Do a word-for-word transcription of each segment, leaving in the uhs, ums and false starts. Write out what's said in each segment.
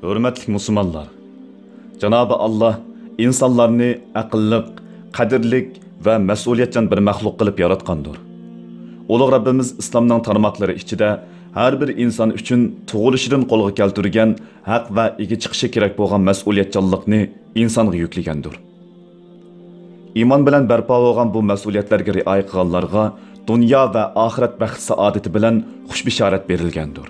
ھۆرمەتلىك مۇسۇلمانلار! جانابى ئاللا ئىنسانلارنى ئەقىللىق، قەدىرلىك ۋە مەسئۇلىيەتچان بىر مەخلۇق قىلىپ ياراتقاندۇر. ئۇلۇغ رەببىمىز ئىسلامنىڭ تارماقلىرى ئىچىدە ھەر بىر ئىنسان ئۈچۈن تۇغۇلۇشىدىن قولغا كەلتۈرگەن ھەق ۋە ئىگە چىقىشى كېرەك بولغان مەسئۇلىيەتچانلىقنى ئىنسانغا يۈكلىگەندۇر. ئىمان بىلەن بەرپا بولغان بۇ مەسئۇلىيەتلەرگە رىئايە قىلغانلارغا دۇنيا ۋە ئاخىرەت بەخت-سائادىتى بىلەن خۇش بېشارەت بېرىلگەندۇر.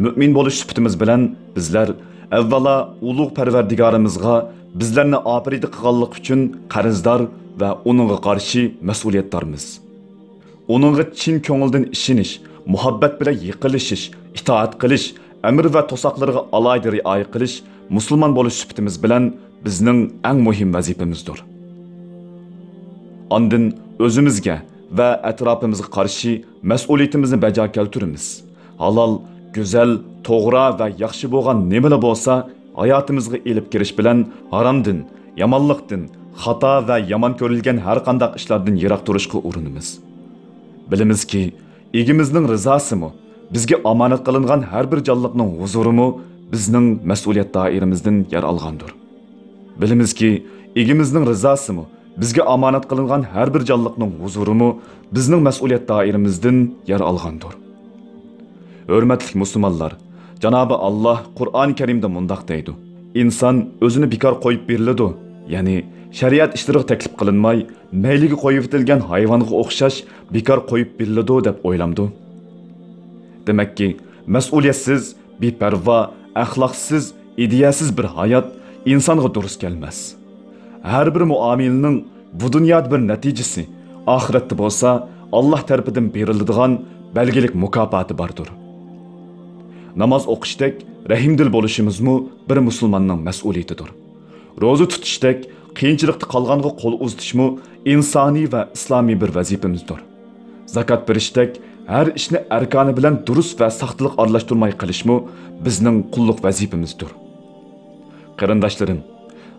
مۆمىن بولۇش سۈپىتىمىز بىلەن بىزلەر ئەۋۋەلا ئۇلۇغ پەرۋەردىگارىمىزغا بىزلەرنى ئاپىرىدە قىلغانلىقى ئۈچۈن قەرزدار ۋە ئۇنىڭغا قارشى مەسئۇلىيەتدارمىز. ئۇنىڭغا چىن كۆڭۈلدىن ئىشىنىش، مۇھەببەت بىلەن يېقىنلىشىش، ئىتائەت قىلىش، ئەمىر ۋە توساقلىرىغا ئالاھىدە رىئايە قىلىش مۇسۇلمان بولۇش سۈپىتىمىز بىلەن بىزنىڭ ئەڭ مۇھىم ۋەزىپىمىزدۇر. ئاندىن ئۆزىمىزگە ۋە ئەتراپىمىزغا قارشى مەسئۇلىيىتىمىزنى بەجا كەلتۈرىمىز. ھالال، گۈزەل، توغرا ۋە ياخشى بولغان نېمىلا بولسا، ھاياتىمىزغا ئېلىپ كىرىش بىلەن ھارامدىن، يامانلىقتىن، خاتا ۋە يامان كۆرۈلگەن ھەر قانداق ئىشلاردىن يىراق تۇرۇشقا ئۇرۇنىمىز. بىلىمىزكى، ئىگىمىزنىڭ رىزاسىمۇ، بىزگە ئامانەت قىلىنغان ھەر بىر جانلىقنىڭ ھۇزۇرىمۇ بىزنىڭ مەسئۇلىيەت دائىرىمىزدىن يەر ئالغاندۇر. بىلىمىزكى، ئىگىمىزنىڭ رىزاسىمۇ، بىزگە ئامانەت قىلىنغان ھەر بىر جانلىقنىڭ ھۇزۇرىمۇ بىزنىڭ مەسئۇلىيەت دائىرىمىزدىن يەر ئالغاندۇر. ھۆرمەتلىك مۇسۇلمانلار، جانابى ئاللا قۇرئان كەرىمدە مۇنداق دەيدۇ: «ئىنسان ئۆزىنى بىكار قويۇپ بېرىلىدۇ، يەنى شەرىئەت ئىشلىرىغا تەكلىپ قىلىنماي، مەيلىگە قويۇۋېتىلگەن ھايۋانغا ئوخشاش بىكار قويۇپ بېرىلىدۇ» دەپ ئويلامدۇ؟ دېمەككى، مەسئۇلىيەتسىز، بىپەرۋا، ئەخلاقسىز، ئىدىيەسىز بىر ھايات ئىنسانغا دۇرۇس كەلمەس. ھەر بىر مۇئامىلىنىڭ بۇ دۇنيادا بىر نەتىجىسى، ئاخىرەتتە بولسا ئاللا تەرىپىدىن بېرىلىدىغان بەلگىلىك مۇكاپاتى باردۇر. ناماز ئوقۇشتەك رەھىمدىل بولۇشىمىزمۇ بىر مۇسۇلماننىڭ مەسئۇلىيىتىدۇر. روزا تۇتۇشتەك قىيىنچىلىقتا قالغانغا قول ئۇزىتىشمۇ ئىنسانىي ۋە ئىسلامىي بىر ۋەزىپىمىزدۇر. زاكات بېرىشتەك ھەر ئىشنى ئەركانى بىلەن دۇرۇس ۋە ساختىلىق ئارىلاشتۇرماي قىلىشمۇ بىزنىڭ قۇللۇق ۋەزىپىمىزدۇر. قېرىنداشلىرىم،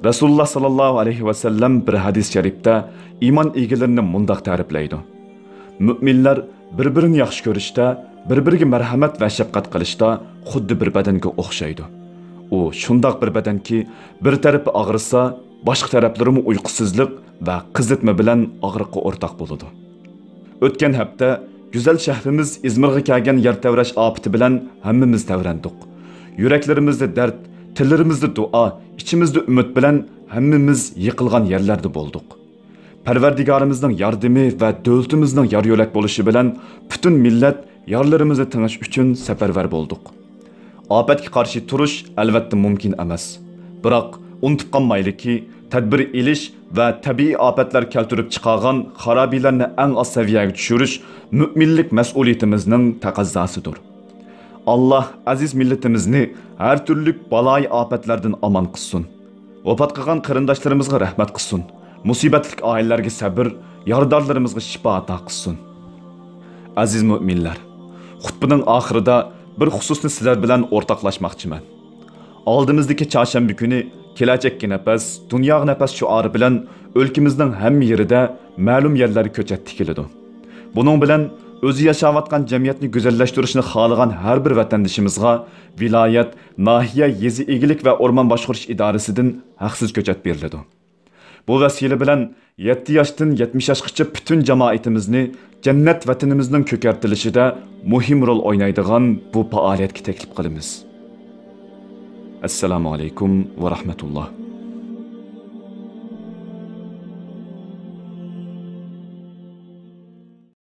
رەسۇلۇللا ساللاللاھۇ ئەلەيھى ۋەسەللەم بىر ھەدىس شەرىپتە ئىمان ئىگىلىرىنى مۇنداق تەرىپلەيدۇ: «مۆمىنلەر بىر-بىرىنى ياخشى كۆرۈشتە، بىر-بىرىگە مەرھەمەت ۋە شەپقەت قىلىشتا خۇددى بىر بەدەنگە ئوخشايدۇ. ئۇ شۇنداق بىر بەدەنكى، بىر تەرىپى ئاغرىسا، باشقا تەرەپلىرىمۇ ئۇيقۇسىزلىق ۋە قىزىتما بىلەن ئاغرىققا ئورتاق بولىدۇ.» ئۆتكەن ھەپتە گۈزەل شەھىرىمىز ئىزمىرغا كەلگەن يەر تەۋرەش ئاپىتى بىلەن ھەممىمىز تەۋرەندۇق. يۈرەكلىرىمىزدە دەرد، تىللىرىمىزدە دۇئا، ئىچىمىزدە ئۈمىد بىلەن ھەممىمىز يىقىلغان يەرلەردە بولدۇق. پەرۋەردىگارىمىزنىڭ ياردىمى ۋە دۆلىتىمىزنىڭ يار-يۆلەك بولۇشى بىلەن پۈتۈن مىللەت يارلىرىمىزنى تېڭىش ئۈچۈن سەپەرۋەر بولدۇق. ئاپەتكە قارشى تۇرۇش ئەلۋەتتە مۇمكىن ئەمەس. بىراق، ئۇنتۇپ قالمايلىكى، تەدبىر ئېلىش ۋە تەبىئىي ئاپەتلەر كەلتۈرۈپ چىقارغان خارابىلەرنى ئەڭ ئاز سەۋىيەگە چۈشۈرۈش مۆمىنلىك مەسئۇلىيىتىمىزنىڭ تەقەززاسىدۇر. ئاللا ئەزىز مىللىتىمىزنى ھەر تۈرلۈك بالايىئاپەتلەردىن ئامان قىلسۇن. ۋاپات قىلغان قېرىنداشلىرىمىزغا رەھمەت قىلسۇن. مۇسىبەتلىك ئائىلىلەرگە سەبىر، يارىدارلىرىمىزغا شىپا ئاتا قىلسۇن. ئەزىز مۆمىنلەر، خۇتبىنىڭ ئاخىرىدا بىر خۇسۇسنى سىلەر بىلەن ئورتاقلاشماقچىمەن. ئالدىمىزدىكى چارشەنبە كۈنى «كېلەچەككە نەپەس، دۇنياغا نەپەس» شوئارى بىلەن ئۆلكىمىزنىڭ ھەممە يېرىدە مەلۇم يەرلەردە كۆچەت تىكىلىدۇ. بۇنىڭ بىلەن ئۆزى ياشاۋاتقان جەمئىيەتنى گۈزەللەشتۈرۈشنى خالىغان ھەر بىر ۋەتەندىشىمىزغا ۋىلايەت، ناھىيە، يېزا ئىگىلىك ۋە ئورمان باشقۇرۇش ئىدارىسىدىن ھەقسىز كۆچەت بېرىلىدۇ. بۇ ۋەسىلە بىلەن يەتتە ياشتىن يەتمىش ياشقىچە پۈتۈن جامائىتىمىزنى جەننەت ۋەتىنىمىزنىڭ كۆكەرتىلىشىدە مۇھىم رول ئوينايدىغان بۇ پائالىيەتكە تەكلىپ قىلىمىز. ئەسسالامۇ ئەلەيكۇم ۋە رەھمەتۇللا.